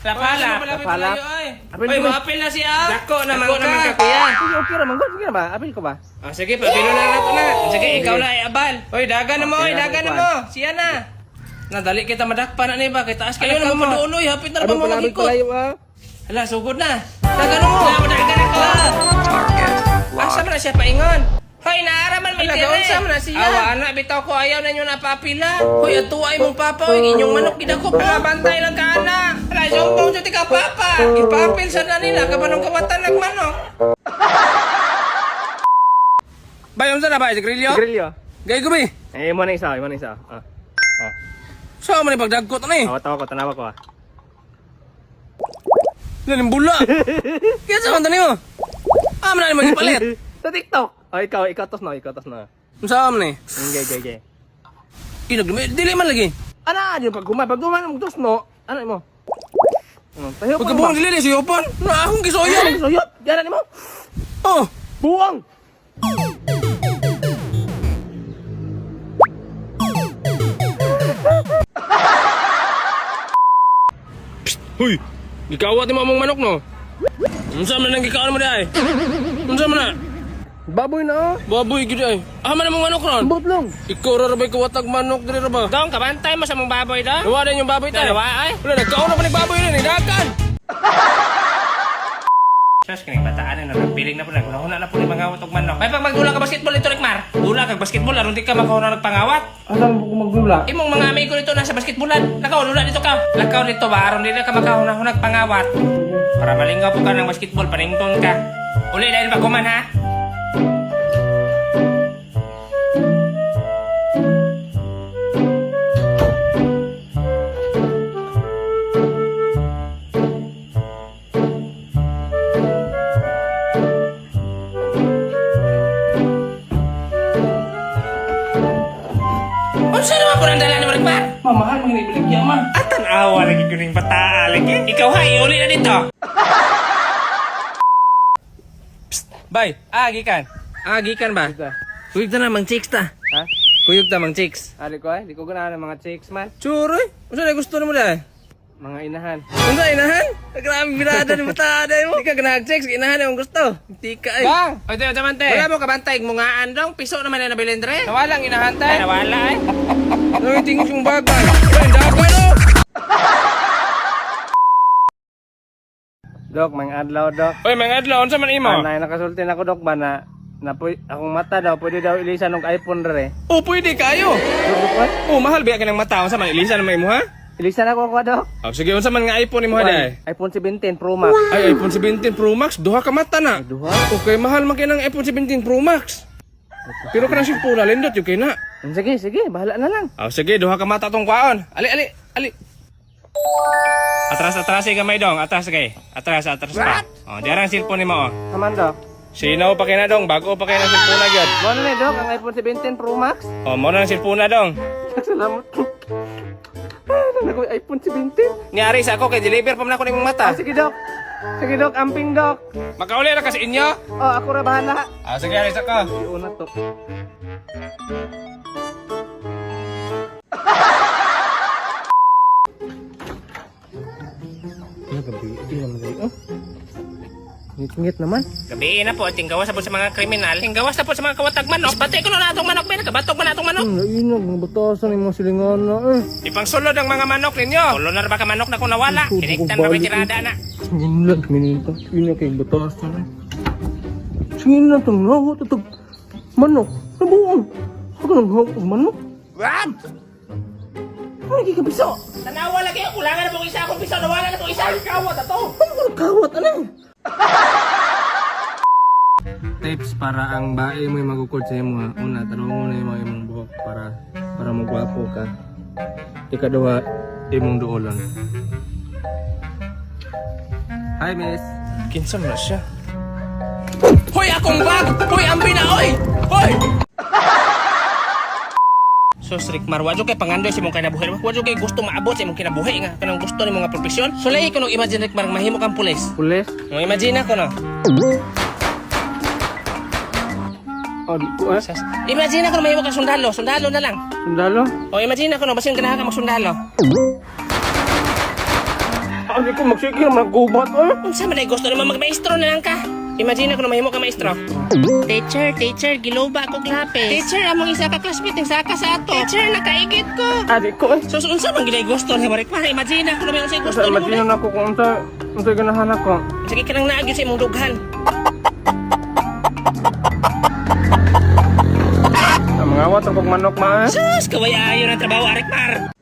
Lapala. Lapala. Apil Oy, ko ba? maapil na siya. Dako naman Dako ka. naman ka, kuya. Sige, okay ra man gud. Sige na ba? Apil ko ba? Ah, sige, pabilo na nato na. Sige, ikaw na ay abal. Oy, daga na mo, Okay oy, na, daga na kuan. mo. Siya na. Nadali kita madakpa na ni ba? Kay taas kayo na mo doon, oy, hapit na ra ba Ano mo palabig magikot? palayo ah? Hala, sugod na. Daga na mo. Daga na ko. Asa man na siya paingon? Hoy, naara man may Hala, dire. gaunsa man na siya? Awa, ana, bitaw ko ayaw na nyo napapila. Hoy, ato ay mong papa, oy, inyong manok gidakop. Hala, bantay lang ka, ana. Hala, sumpong jud ka papa. Ipapil sa na nila kabanong kawatan ng manok. Bay, unsa na ba? Sigrilyo? Grilyo. Gay gubi. Eh, mo na isa, mo na isa. Ah. Ah. Saan man ni pagdagkot na eh? Awa tawa ko, tanawa ko ah. Lalim bula. Kaya sa man tani mo? Ah, man na magipalit. Sa TikTok. Oh, ikaw, ikaw tos na, ikaw tos na. Unsa man ni? Okay, okay, okay. Inog dili man lagi. Ana, di pag guma, pag guma ng tos no. Ano mo? Ano, tayo ko Pagkabuong dili ni suyopon. Na akong gisuyo. Suyop, diyan na mo. Oh. Buwang. Huy. Gikawat ni mamong manok no. Unsa man ang gikaon mo di ay? Unsa man na? Baboy na oh. Baboy gid ay. Ah man among manok ron. Ambot lang. Ikaw ra ra bay kawatag manok diri ra ba? Dong kabantay mo sa mong baboy da. Nawa din yung baboy tayo. Nawa ay. Wala nagkaon na pa ni baboy rin dakan. Sus, kining bataan na nagpiling na po, naghuna na po ni mga og manok. May pag magdula ka basketball ito, Rikmar. Dula kag basketball, aron di ka makahuna nagpangawat. Alam mo kung magdula. Imong mga amigo dito nasa basketballan. Lakaw, dula dito ka. Lakaw dito ba, aron di na ka makahuna pangawat. Para malingaw po ka ng basketball, panington ka. Uli dahil pag ha? Unsa naman po nang dala ni Rikmar? Mamahal mo ibalik niya ma. At tanawa lagi ko ning bataa lagi. Ikaw ha, iuli na dito. Psst, bay. Ah, gikan. Ah, gikan ba? Kuyog ta na mang chicks ta. Ha? Kuyog ta mang chicks. Ali ko ay, di ko ganahan ng mga chicks man. Churoy, unsa na gusto nimo dai? Mga inahan. Unsa inahan? Grabe birada ni bataa dai mo. Di ka ganahan chicks, inahan ang gusto. Di ka ay. Bang! Oy, tayo taman te. Wala mo kabantay mungaan dong, piso naman na nabilin dre. Nawalang inahan tay. Ay, nawala ay. Ay, tingin yung bagay. Ay, dagan oh. Dok, mga adlaw dok. Oy, mga adlaw unsa man imo? Anay nakasulti na ko dok ba na na akong mata daw pwede daw ilisan og iPhone re. Oh, pwede kayo. Dok, what? Oh, mahal biya ka ng mata unsa man ilisan man imo ha? Ilisan ako ako dok. Oh, sige unsa man nga iPhone imo ha iPhone 17 Pro Max. Ay, iPhone 17 Pro Max, duha ka mata na. Duha. Okay, mahal man kay ng iPhone 17 Pro Max. Pero kanang cellphone na lindot yung kay na. Sige, sige, bahala na lang. Oh, sige, duha ka mata tong kwaon. Ali, ali, ali. Atras, atras eh, gamay dong. Atras kay. Atras, atras pa. Oh, diyan ang cellphone nimo oh. Aman dok. Sinaw pa kay na dong, bago pa kay na cellphone na gyud. Mo na ni dok ang iPhone 17 Pro Max. Oh, mo na ang cellphone na dong. Salamat. Ay, na ko iPhone 17. Niari sa ako kay deliver pa man ako nimong mata. Ah, sige dok. Sige dok, amping dok. Makauli ra ka sa inyo. Oh, ako ra bahala. Ah, sige, ari sa ko. Iuna to. Ano gabi? Hindi naman dali. Oh. Ngit-ngit naman. Gabi na po, at gawas na po sa mga kriminal. Gawas na po sa mga kawatag manok. Pati ko na natong manok, may nakabatog man natong manok. Ang nainog, mga batasan yung mga silingan na eh. Ipangsulod ang mga manok ninyo. Tulo na ra ba ka manok na kung nawala? Ito, Kiniktan na may balik. tirada na. Singin lang, minita. Yun na kay batasan eh. Singin lang itong nawat itong manok. Nabuong. Ako nang hawak ang manok. What? Ano nagiging piso? Tanawa lagi, kulangan na pong isa akong piso, nawala na pong isa. Kawat ato. Ano ko nagkawat? Ano? Tips para ang bae mo magukod sa imo ha. Una, tanong mo na yung imong buhok para para magwapo ka. Ikaduha, imong duolon. Hi, miss. Kinsa man na siya? Hoy, akong bag! Hoy, ambi na, oy! Hoy! So, Rick Mar, wadyo kay pangandoy sa imong kinabuhi. Wadyo kay gusto maabot sa imong kinabuhi nga. Kanang gusto ni mga profesyon. So, lahi ko nung imagine, Rick Mar, mahimo kang pulis. Pulis? Mo imagine ako, no? Oh, di ko eh. Imagine ako na mahimo kang sundalo. Sundalo na lang. Sundalo? O, imagine ako, no? Basin ganahan ka magsundalo. Ani ko magsige naman gubat eh. Unsa man ay gusto nimo, magmaestro na lang ka. Imagine ako na mahimo ka maestro. Teacher, teacher, giloba ko lapis. Teacher, among isa ka classmate ang saka sa ato. Teacher, nakaigit ko. Ani ko eh. So, unsa man gid ay gusto ni Marikmar? Imagine ako na may unsay gusto Sa nimo. imagine na ako kung unsa ganahan ako. Sige ka nang naagi sa imong dughan. Ang mga awat kog manok ma eh. Sus, kaway ayo ng trabaho, Arikmar.